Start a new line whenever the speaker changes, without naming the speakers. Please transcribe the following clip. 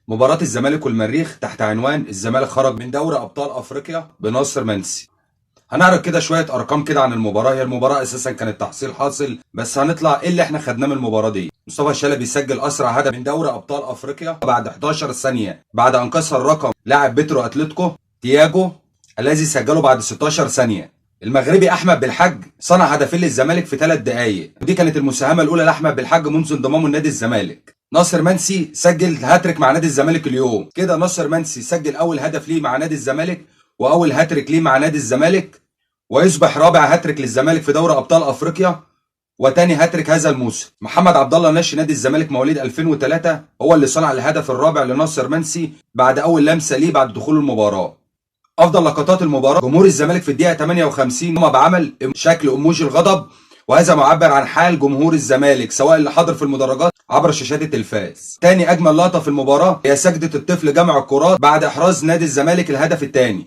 مباراة الزمالك والمريخ تحت عنوان الزمالك خرج من دوري أبطال أفريقيا بناصر منسي. هنعرض كده شوية أرقام كده عن المباراة. هي المباراة أساسا كانت تحصيل حاصل، بس هنطلع إيه اللي احنا خدناه من المباراة دي. مصطفى شلبي سجل أسرع هدف من دوري أبطال أفريقيا بعد 11 ثانية، بعد أن كسر رقم لاعب بيترو أتلتيكو تياجو الذي سجله بعد 16 ثانية. المغربي احمد بالحج صنع هدفين للزمالك في 3 دقائق، ودي كانت المساهمة الاولى لاحمد بالحج منذ انضمامه لنادي الزمالك. ناصر منسي سجل هاتريك مع نادي الزمالك اليوم. كده ناصر منسي سجل اول هدف ليه مع نادي الزمالك واول هاتريك ليه مع نادي الزمالك، ويصبح رابع هاتريك للزمالك في دوري ابطال افريقيا وتاني هاتريك هذا الموسم. محمد عبد الله ناشئ نادي الزمالك مواليد 2003 هو اللي صنع الهدف الرابع لناصر منسي بعد اول لمسه ليه بعد دخول المباراة. افضل لقطات المباراة: جمهور الزمالك في الدقيقة 58 هم بعمل شكل اموجي الغضب، وهذا معبر عن حال جمهور الزمالك سواء اللي حاضر في المدرجات عبر شاشات التلفاز. تاني اجمل لقطة في المباراة هي سجدة الطفل جمع الكرات بعد احراز نادي الزمالك الهدف الثاني.